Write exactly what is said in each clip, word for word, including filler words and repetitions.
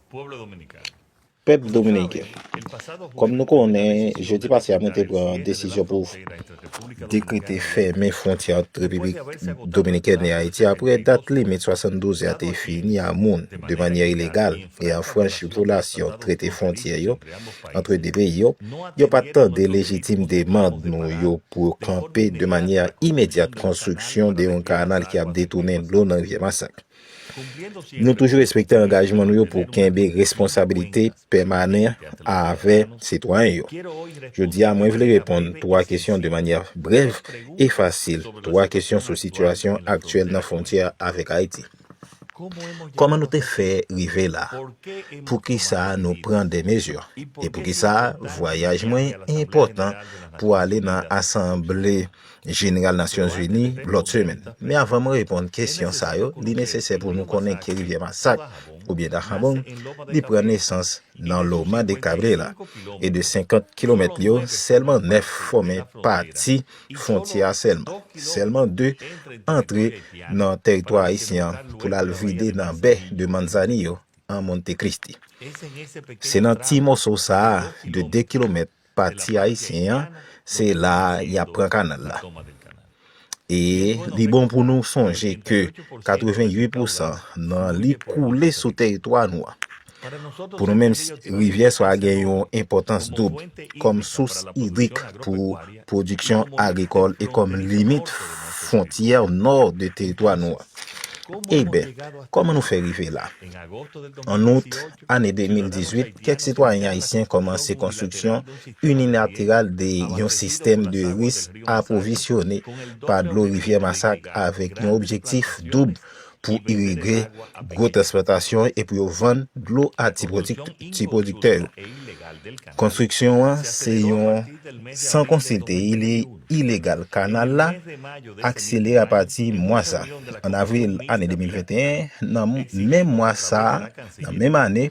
Pèp dominiken, kòm nou konnen, jedi pase a, mwen te pran desizyon pou dekrete fèmen fwontyè ant Repiblik Dominikèn e Ayiti apre dat limit swasanndouz a te fini a moun de manyè ilegal e an franch vyolasyon trete fwontyè yo ant de peyi yo, yo pa t tande lejitim demann nou yo pou kanpe de manyè imedyat konstriksyon de yon kanal ki ap detounen dlo nan Rivyè Masak. Nou toujou respekte angajman nou yo pou kenbe responsabilite pèmanan avè sitwayen yo. Jodi a, mwen vle reponn twa kesyon de manyè brèv e fasil, twa kesyon sou sitiyasyon aktyèl nan fwontyè avèk Ayiti. Kòman nou te fè rive la? Poukisa nou pran de mezi? E poukisa vwayaj mwen enpòtan pou ale nan Asanble Jeneral Nasyonzini lòt semèn? Men avan mwen reponn kesyon sa yo, li nesesè pou nou konnen ke Rivyè Masak, oubyen Dajabón, li pran nesans nan Loma de Cabrera, e de senkant kilomèt li yo, sèlman nèf fòmen pati fwontyè a sèlman. Sèlman de antre nan tèritwa ayisyen an pou l al vide nan bè de Manzanillo an Monte Cristi. Se nan ti mòso sa a de de kilomèt pati ayisyen an, se la a y ap pran kanal la. E li bon pou nou sonje ke katreventuit pousan nan li koule sou tèritwa nou an. Pou nou menm, rivyè sa a gen yon enpòtans doub kòm sous idrik pou pwodiksyon agrikòl e kòm limit fwontyè nò de tèritwa nou an. Eben, kòman nou fè rive la? An out ane de mil dizuit, kèk sitwayen ayisyen kòmanse konstriksyon inilateral de yon sistèm de ris apwovisyone pa dlo Rivyè Masak avèk yon objektif doub pou irige gwo transpòtasyon e pou yo vann dlo a ti pwodik-, ti pwodiktè yo. Konstriksyon an se yon san konsilte, ili-, ilegal. Kanal la akselere apati mwa sa. An avril ane de mil venteyen, nan m-, menm mwa sa, nan menm ane,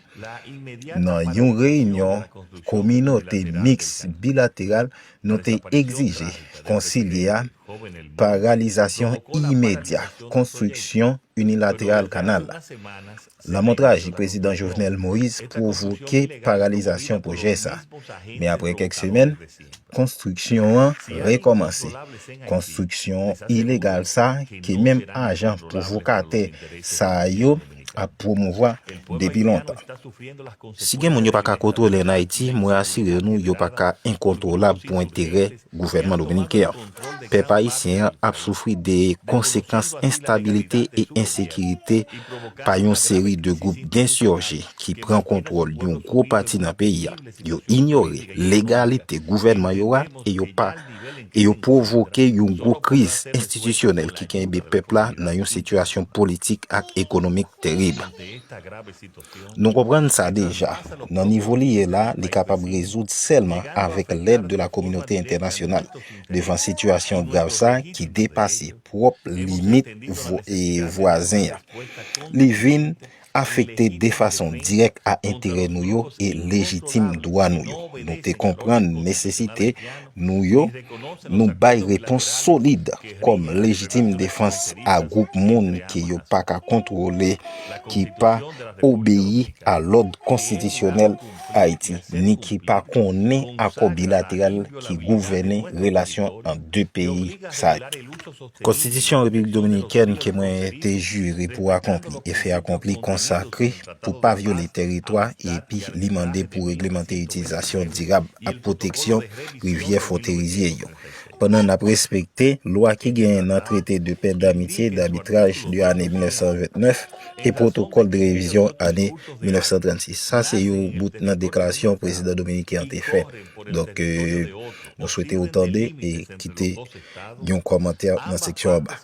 nan yon reyinyon kominote miks bilateral, nou te egzije konsilye a paralizasyon imedya konstriksyon inilateral kanal la. Lanmò trajik Prezidan Jovenel Moïse pwovoke paralizasyon pwojè sa. Men apre kèk semèn, konstriksyon an rekòmanse. Konstriksyon ilegal sa, ke menm ajan pwovokatè sa yo ap pwomouvwa depi lontan. Si gen moun yo pa ka kontwole ann Ayiti, mwen asire nou yo pa ka enkontwolab pou enterè gouvènman dominiken an. Pèp ayisyen an ap soufri de konsekans enstabilite e ensekirite pa yon seri de gwoup ensèje ki pran kontwòl yon gwo pati nan peyi a. Yo inyore legalite gouvènman yo a e yo pa, e yo pwovoke yon gwo kriz enstitisyonèl ki kenbe pèp la nan yon sitiyasyon politik ak ekonomik terib. Nou konprann sa deja. Nan nivo li ye la, li kapab rezoud sèlman avèk lèd de la kominote entènasyonal devan sitiyasyon grav sa ki depase pwòp limit vo-, e vwazen an. Li vin afekte de fason dirèk a enterè nou yo e lejitim dwa nou yo. Nou te konprann nesesite nou yo, nou bay repons solid kòm lejitim defans a gwoup moun ke yo pa ka kontwole, ki pa obeyi a lòd konstitisyonèl Ayiti, ni ki pa konnen akò bilateral ki gouvène relasyon ant de peyi sa yo. Konstitisyon Repiblik Dominikèn ke mwen te jire pou akonpli e fè akonpli konsakre pou pa vyole tèritwa epi li mande pou reglemante itilizasyon dirab ak pwoteksyon rivyè fwonterizye yo, pandan n ap respekte lwa ki genyen nan Traité de paix, d'amitié et d'arbitrage de ane mil nèf san vennnèf e pwotokòl de revizyon ane mil nèf san trannsis. Sa se yon bout nan deklarasyon prezidan dominiken an te fè. Donk, euh, nou swete w tande e kite yon kòmantè nan seksyon anba.